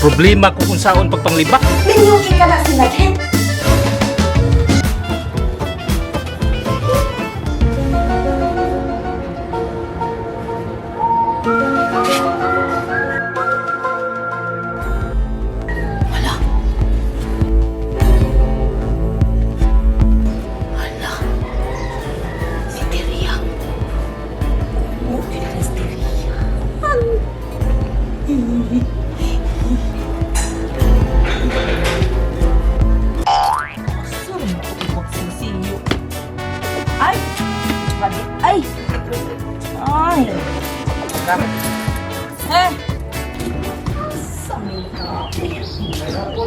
Problema ko kung saon pagpanglibak. Minyuki ka na sinagin. Hala. Hala. Si Teriang. Oo, yun si Teriang. Saan mo ito magsisiyo? Ay! Grabe. Ay! Ay! Eh! Saan ka?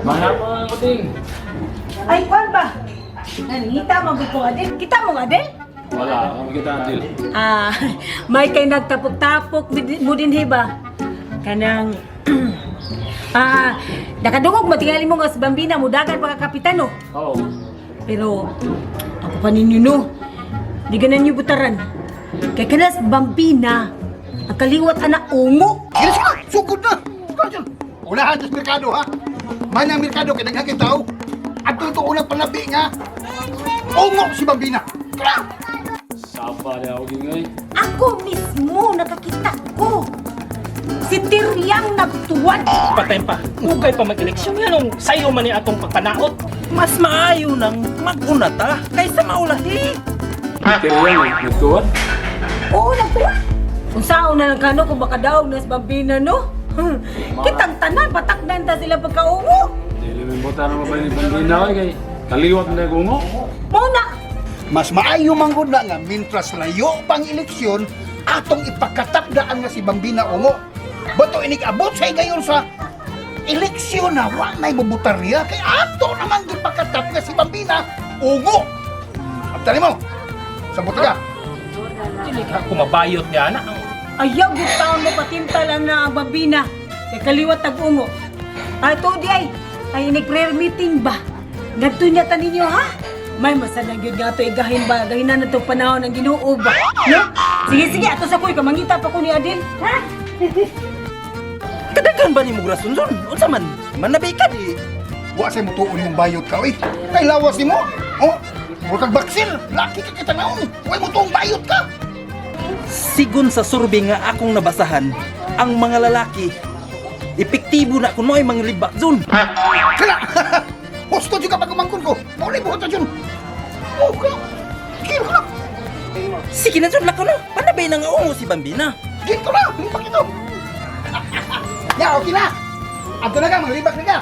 Mahaba ko ding. Ay, kwan ba? Nangita mo ko adel. Kita mo adel? Wala, kami kita deal. Ah, may kay nagtapok-tapok mo din hiba. Kanang nakadungog mo tingali mo nga sa Bambina mudagan pa ka kapitano. Oo. Pero ako pa ninyo no. Di ganan niyo butaran. Kay kanas Bambina ang kaliwat anak ungo. Gilis ka! Sugod na! Ikaw dyan! Unahan sa merkado, ha? Manyang merkado kay daghang kay tao. At ito unang panabi nga. Ungo si Bambina. Tara! Saba na ako gingay. Ako mismo nakakita ko. Si Tiryang nagtuwad. Patay pa. Ugay pa mag-eleksyon yan ang sayo man ni atong pagpanaot. Mas maayo nang mag-una ta kaysa maulahi. Teriang, nagtuwad? Oo, nagtuwad. Unsaon na lang kano kung baka daw nas Bambina no? Kitang tanan patakdan ta sila pagkaungo. Dili may buta na mabay ni Bambina kay kaliwat na gungo. Mao na. Mas maayo man gud na nga mintras layo pang eleksyon atong ipakatapdaan nga si Bambina ungo. Bato inig abot sa higayon sa eleksyon na wa na'y bubutar niya kay ato naman gipakatap nga si Bambina ungo. Abtali mo. Sa ka. Dili ka kumabayot niya na. Ayaw gud taon mo patinta lang na ang Bambina. Kay kaliwat tag-ungo. Ay to di ay. Ay inig prayer meeting ba? Ngadto niya ta ninyo ha? May masanang gyud nga ato igahin ba? Gahinan na tong panahon ng Ginoo ba? No? Sige sige ato sa koy kamangita pa ko ni Adil. Ha? Kadaghan ba ni mo rason zon? Unsa man? Manabi ka di. Wa say mutuon mong bayot ka, oy. Kay lawas nimo. Oh, mura kag baksil. Laki ka kita naon. Wa mo tuong bayot ka. Sigon sa survey nga akong nabasahan, ang mga lalaki epektibo na kung mo'y manglibak zon. Kana. Husto jud ka pag umangkon ko. Mao ni buhat jud. Oh, ka. Kiro na. Sige na zon, lako na. Panabay na nga ungo si Bambina. Dito na, libak ito. Ya, okay na. Adto na ka, manglibak na ka.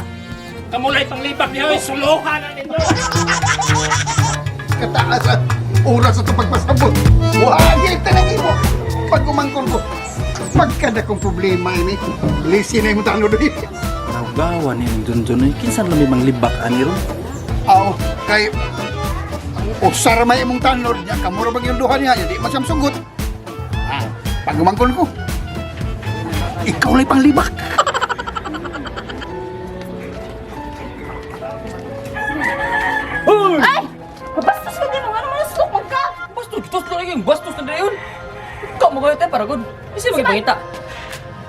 Kamulay panglibak niya, oy, suluhan na ninyo. Kataas ang oras sa pagpasabot. Wa gyud tanang imo. Pag umangkon ko. Pagkada kong problema ini. Lisi na imong tanod oy. Nawgawa ni ang Junjun oy. Kinsan lang may manglibak ani ron? Aw, kay usar may imong tanod niya, kamura bang yung duha niya, di man siyang sugot. Ah, pag umangkon ko, ikaw la'y panglibak. Ay! Bastos ka din! Ano man sulok man ka? Bastos, bastos na yung bastos na dayon. Ikaw mo kayo tayo para good. Isa mo gipangita.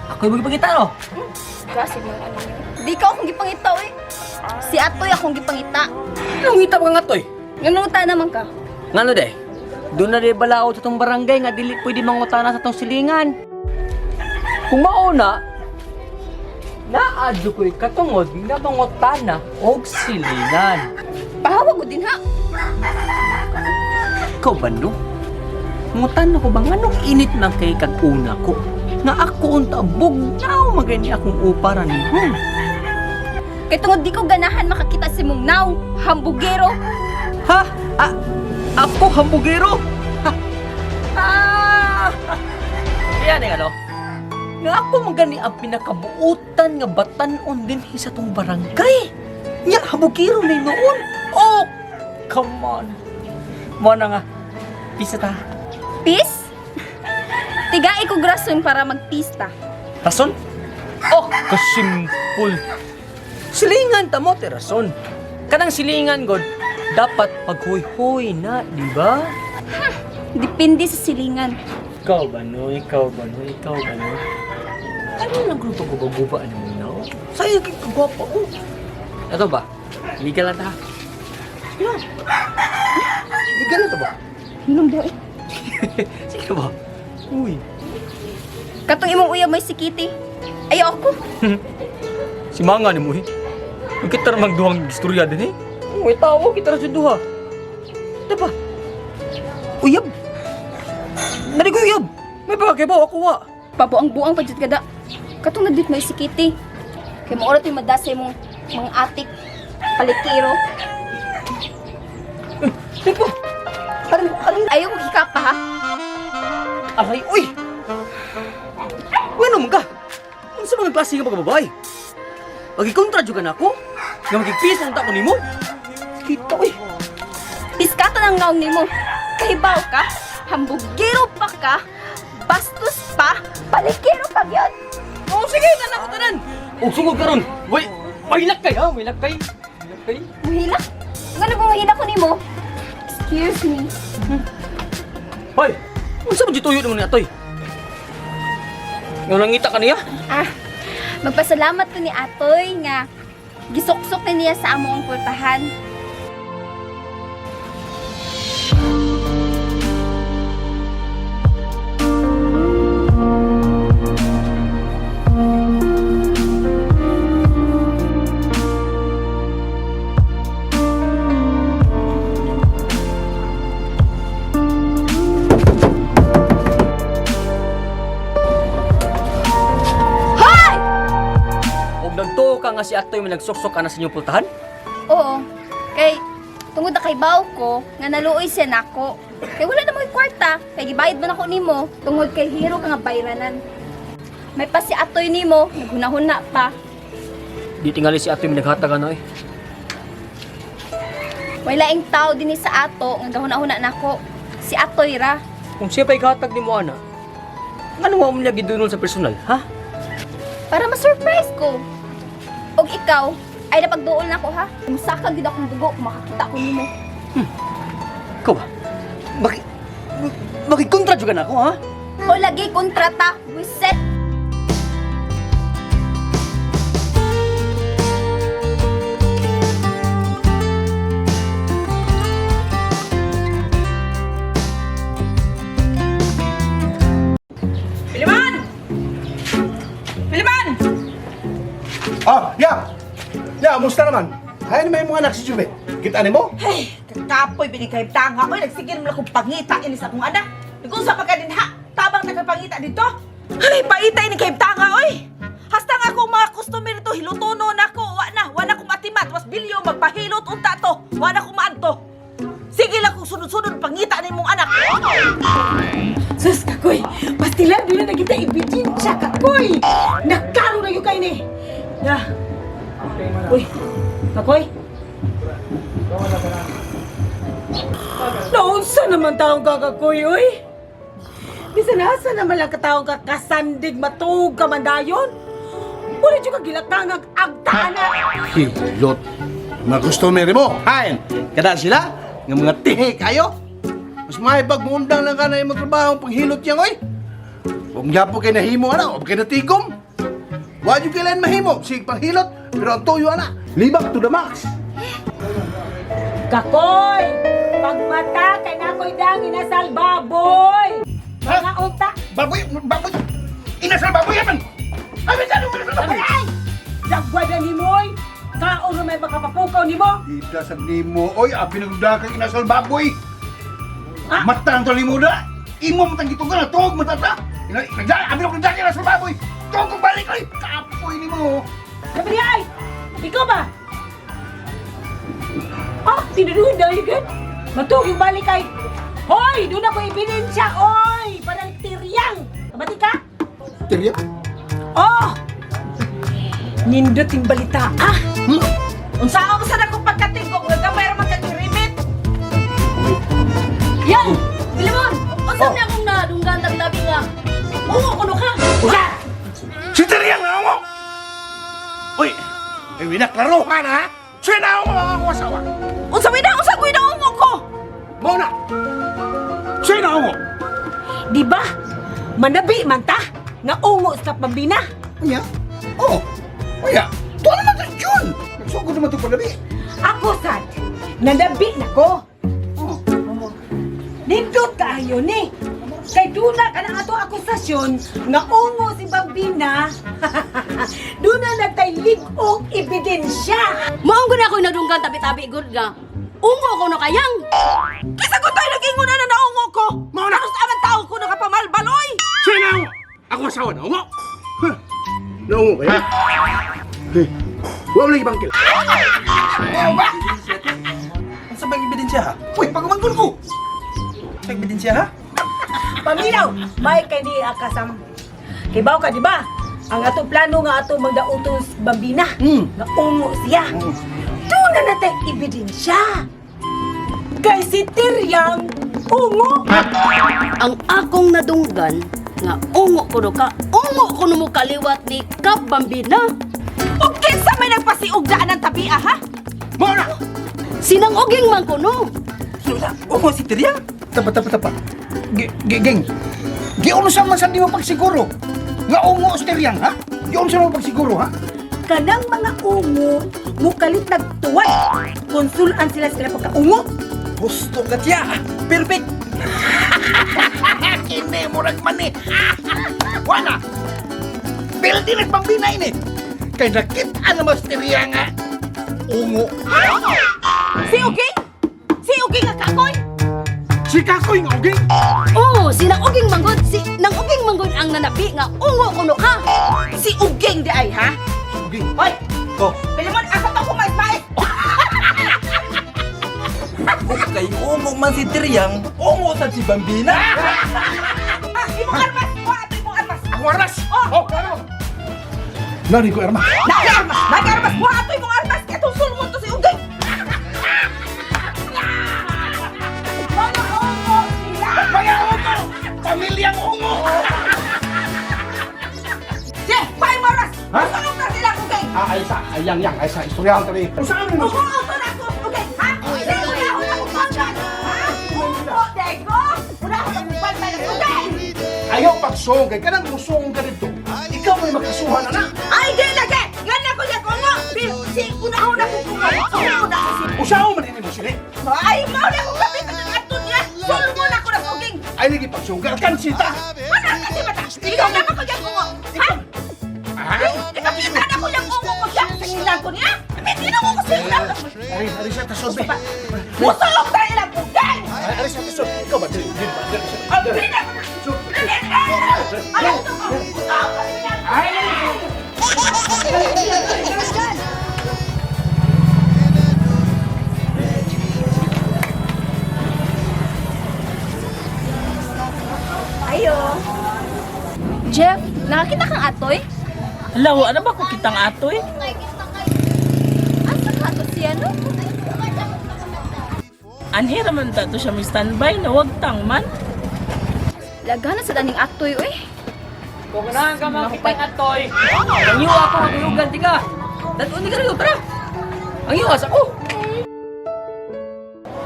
Ako yung magipangita no. Kasi mo ano. Di ka akong gipangita eh. Si Atoy akong gipangita. Anong ngita mo nga toy? Nganuta naman ka. Ngano de? Doon na di balaod sa tong barangay nga dili pwede mangutana sa tong silingan. Kung mauna, naadyo ko'y katungod nga mangutana og silingan. Pahawag ko din ha. Ikaw ba no? Mangutana ko ba nganong init man kay kag una ko? Nga ako unta bugnaw magani akong uparan nimo. Kay tungod di ko ganahan makakita si mong naw, hambugero. Ha? A ako hambugero? Ha? Ah! Yan eh, ano? Nga ako magani ang pinakabuutan nga batanon din sa tong barangay. Nya hambugero ni noon. Oh, come on. Mo na nga. Pisa ta. Peace? Tigai ko grason para magpista. Rason? Oh, kasimpul. Silingan ta mo, te rason. Kanang silingan, God, dapat paghuy-huy na, di ba? Depende sa silingan. Ikaw ba no? Ikaw ba no? Ikaw ba no? Ano lang kung pagguba-guba ano mo no? Sayo kay kagwapa oh. Ato ba? Legal na ta. Legal na to ba? Hinong daw eh. Sige ba? Uy. Katong imong uyab may si Kitty. Ayaw ako. Si Manga ni mo eh. Kita ra magduhang istorya din eh. Uy, tawo kita ra sa duha. Diba? Uyab. Narigo uyab. May bagay ba ako wa? Pabuang-buang pa jud kada. Katong nagdit may si Kitty. Kay mo orat yung madasa imong mga atik palikiro. Diba? Aray, aray, Ayaw ko hikapa ha. aray, uy! Ano man ka? Unsa mga klase nga pagbabae? Magikontra jud ka na ako? Nga magigpis ang tako nimo? Kita uy. Piskato ng naong nimo. Kahibaw ka, hambugiro pa ka, bastos pa, palikiro pa gyud. Oh, sige, tanan ko tanan. Og sugod karon. Way, way lakay ha, way lakay. Lakay. Muhila? Ngano ba muhila ko nimo? Excuse me. Hoy, unsa man gituyo nimo ni atoy? Nga nangita ka niya? Ah, magpasalamat ko ni Atoy nga gisuksok na niya sa among pultahan. Hoy! Og nagtuo ka nga si atoy may nagsuksok ka na sa inyong pultahan? Oo. Kay tungod na kay baw ko nga naluoy siya nako. Kay wala na mo'y kwarta, kay gibayad man ako nimo tungod kay hero ka nga bayranan. May pa si Atoy nimo, naghunahuna pa. Di tingali si atoy may naghatag ano eh. Way laing tao dinhi sa ato nga gahuna-huna nako. Si Atoy ra. Kung siya pa'y gatag ni mo ana, ngano wa mo niya gidunol sa personal, ha? Para ma-surprise ko. Og ikaw, ay napagduol nako ha. Musaka gid akong dugo kung makakita ko nimo. Ikaw ba? Bakit Makikontra jud ka na ako, ha? O lagi kontrata, wiset. Piliman! Piliman! Ah, ya. Ya, musta naman? Hay may mga anak si Jube. Kita nimo? Ay, kakapoy binigay tanga. Oy, nagsigil mo lang kong pangita inis akong anak. Nagunsa pa ka din ha? Tabang nagpangita dito. Ay, paita ini kay tanga oy. Hasta nga akong mga customer ito, hilutono na ko. Wa na, wa na kong atimat. Was bilyo, magpahilot unta to. Wa na kong maanto. Sige lang kung sunod-sunod pangita ni mong anak. Sus, kakoy! Pastilan, doon na kita ibidinsya, kakoy! Nagkaro na yun kay ni! Na! Uy, kakoy! Naunsa naman taong ka, kakoy, uy! Bisan asa naman lang kataong ka kasandig matuog ka man dayon! Wala dyan ka gilakangag agtana! Hilot. Mga customer mo, hain. Kada sila, nga mga tihi kayo. Mas maibag mo undang lang ka na imong trabaho panghilot yang oy. Huwag nga po kay nahimo ana, huwag kay natigom. Wa jud kailan mahimo, sig panghilot, pero ang tuyo ana, libak to the max. Kakoy! Pagmata kay nakoy dang inasal baboy! Mga unta! Baboy, baboy. Inasal baboy man. Ay, inasal baboy. Ay! Dagwad na nimoy! Kaon na may makapapukaw nimo! Ida sa nimo, oy, abi nagda kang inasal baboy. Ah? Mata ang tali mo da. Imo matang gitugan na tuog matata. Ina, nagda, abi nagda kang inasal baboy. Tuog kong balik oy. Kapoy nimo. Sabi niya, ay! Ikaw ba? Ah, tinuruan na yun. Matuog yung balik ay, Hoy! Doon ako ebidensya! Oy! Parang tiryang! Kabati ka? Tirya. Oh! Nindot yung balita, ah! Unsa ako sa akong pagkatingkong nga gamay ra man kag rimit. Yan! Pilimon, unsa oh. akong nadunggan taglabi nga? Ungo kuno ka! Usa! Si Tirya nga mo. Oy, eh winaklaruhan ha. Siya na ako ang akong asawa. Unsa wina unsa ko inaungo ko? Mao na. Siya na ako. Di ba? Manabi man ta! Nga ungo sa pambina! Unya? Oh. Unya. Magsugod naman itong paglabi. Ako sad, nanabi na ko. Oh. Nindot kaayo ni. Kay duna ka na ato akusasyon nga ungo si Bambina. Duna nagtay lig-ong ebidensya. Maong gud ako nadunggan tabi-tabi gud nga. Ungo ko no kayang. Kisa ko tayo nag-ingon na naungo ko! Mao na! Tapos amang tao ko nakapamalbal, oy! Siya na ako! Ako asawa na ungo! Huh. Naungo kayo? Eh, wala mo lagi bangkil. Ang sa bang ebidensya ha? Uy, pagumangkol ko! Sa ebidensya ha? Paminaw, may kay ni akasam. Kibaw ka di ba? Ang ato plano nga ato magdauton sa Bambina. Nga ungo siya. Doon na natay ebidensya. Kay si Tiryang ungo. Ang akong nadunggan nga ungo ko no ka, ungo ko no mo kaliwat ni Kap Bambina. O kinsa may nagpasiugdaan ng tabi, ah, ha? Mao na! Sinang uging man ko no. Ungo si Tiriang. Tapa, tapa, tapa. Geng, giunsa man sa di mo pagsiguro? Nga ungo si Tiryang, ha? Giunsa mo pagsiguro, ha? Kanang mga ungo, mukalit nagtuwad. Konsulan sila sila pagkaungo. Gusto ka siya. Perfect. Kini mo mani. Wala. Building at pambina ini. Kay nakita na mas Tiryang nga. Ungo. Si Uging? Si Uging nga kakoy? Si Kakoy nga uging! Oo, sinang uging manggod, si nang uging manggod ang nanabi nga ungo ko no ka. Si Uging di ay, ha? Uging. Hoy! Oh. Pilimon, asa to kumais-mais? Okay, ungo man si Tiriang, ungo sad si Bambina. Ah, imong armas! Wa ato imong armas! Ako armas! Oh! Oh! Nari ko armas. Nagi armas! Nagi armas! Wa ato imong armas! Kaya itong sulmon to si Uging! Mga ungo sila! Mga ungo! Pamilyang ungo! Sige, pa imong armas! Ha? Musulong na sila, Uging! Ah, ay sa, ay yang yang, ay sa, istoryahan kami. Saan mo? Ungo to na ako, Uging! Ha? Sige, wala ko na kong balbal! Ha? Ungo, dego! Wala ko na kong balbal, Uging! Ayaw pagsong kay kanang musong ka dito. Ikaw may makasuhan na. Ay, di lagi! Nga ko niya ungo! Si unahon na kong ungo! Ungo na ko si Usaho man ini mo sini. Ay, mao na akong kapitan ng ato niya! Sulmo na ko na uging! Ay lagi pagsong ka kan sita. Ano kasi mata? Ikaw na ako yung ungo! Ha? Ikapitan ako yung ungo ko siya! Sa ilang ko niya! Hindi na ko sa ilang! Ari, ari sa tasod be. Musulong tayo ilang uging! Ari, ari sa tasod. Ikaw ba dili dili ba? Dili sa. Ang pina ko na! Alam ko! Musulong ka siya! Ayo. Jeff, nakakita kang atoy? Hala, wala ba ko kitang atoy? Asa ka to siya no? Anhi raman ta to siya may standby na wag tang man. Lagana sa daning atoy uy. Kung ganahan ka makitang atoy. Ang iyo ako kuyugan ti ka. Dadun ni ka rin, tara. Ang iyo asa ko.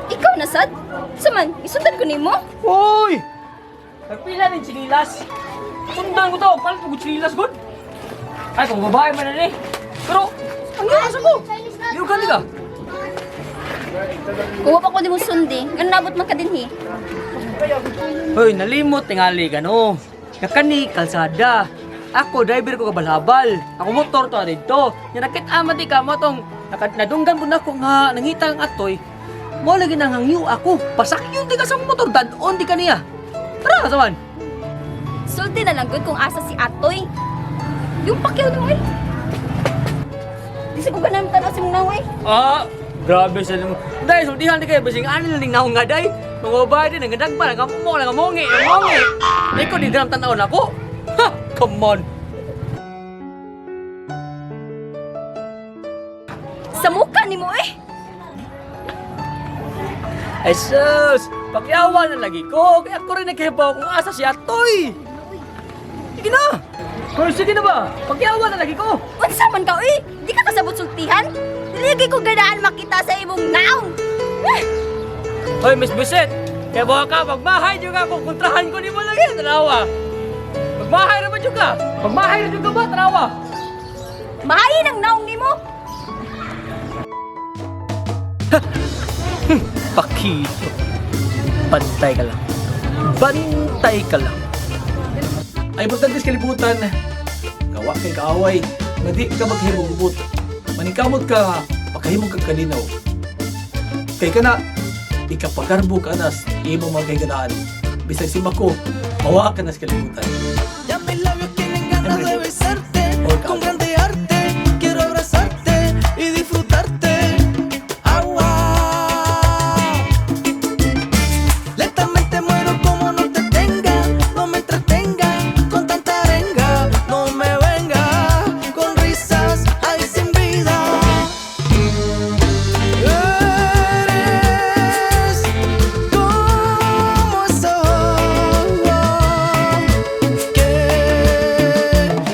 Ikaw na sad? Saman, isundan ko nimo? Uy! Nagpila ng chinilas. Sundan ko to, palit ko chinilas gud. Ay, kung babae man na ni. Pero, ang iyo asa ko. Kuyugan ti ka. Kuha pa ko nimo sundi, ngano nabot man ka dinhi? Hoy, nalimot tingali ka no. Nakani kalsada. Ako driver ko kabalhabal. Ako motor to dito. Nya nakit-a man di ka mo tong nadunggan ko nako nga nangita ang atoy. Mo lagi nang hangyo ako. Pasakyon di ka sa motor dadon di ka niya. Tara saman. Sulti na lang gud kung asa si atoy. Yung pakyaw nimo eh. Di sa ko ganang tanaw si mong naway. Ah, grabe sa nimo. Dai sultihan di kayo basing ani lang ning naong nga day. Mga babae din nangadagba nangamumo nangamongi nangamongi. Di ko di dram tan-awon ako. Ha, come on. Sa muka nimo eh. Ay sus, pakyawan na lagi ko. Kaya ako rin naghibaw kung asa si Atoy. Sige na. Pero sige na ba? Pakyawan na lagi ko. Unsa man ka uy? Di ka kasabot sultihan? Dili ko ganaan makita sa imong naong. Eh, Hoy, Miss Buset. Kaya baka ka, magmahay juga ako. Kontrahan ko ni mo lagi. Tanawa. Magmahay na ba juga? Magmahay na juga ba? Tanawa. Mahayin ang naong nimo. Pakito. Bantay ka lang. Bantay ka lang. Ang importante sa kalibutan, gawa kay kaaway, nga di ka maghimog ubot. Maningkamot ka, pakahimog kag kalinaw. Kay kana, ikapagarbo ka nas, imo mga kahigalaan. Bisag si Mako, mawaa ka nas kalibutan.